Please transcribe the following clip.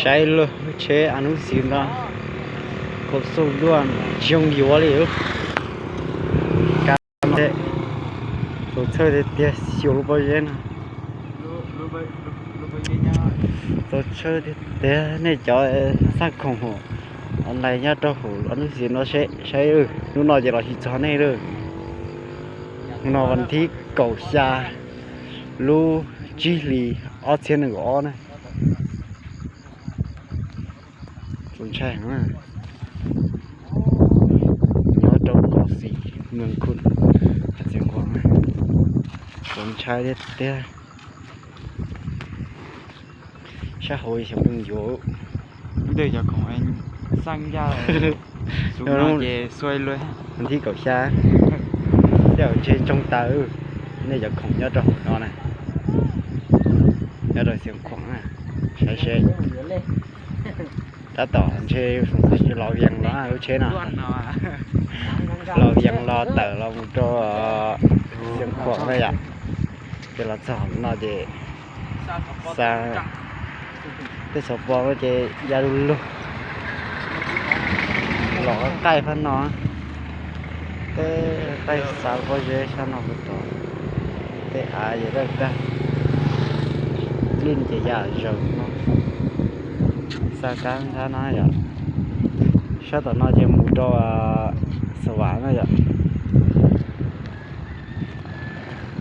Saib lub tsheb a nub xim no, kaum xub duaj tsis zoo yuav li. Kav txaus txhawj tiag tiag, xyuas lub pob zeb no. Txaus tshawj tiag tiag, nej cov xaj khoom online nyob rau hauv a nub xim no seb saib, hnub no ces los tsis txog nej lawm. Hnub no vas thib kaum xya lub tsib hlis ob txhiab nees nkaum ob na. Txaus ntshai heev, nyob rau Kos Xis, Mees Khum, Xeev Khuam, txaus ntshai tiag tiag. Sab hauv xyov puas yuav. Ntej cov khoom xaj ncaj, xub no ces xuav luaj. Vas thib kaum xya, tej zaum ntshe tsoo tas. Nej cov khoom nyob rau hauv no na, nyob rau Xeev Khuam na, saib seb. Tab tom ntshe los Vias los lub tsheb no, los Vias los tawm los mus rau Xeev Khuam na yom. Ces los txog no ces xa tej xov pos no ces ya lug lug los qaij fab no. Tej qaij xa pob zeb sab no mus tod, tej av ces dawb tag, lij ces ya zaws no. Xa kab nthab no yom. Sab tom no ces mus rau Xav Vam na yom.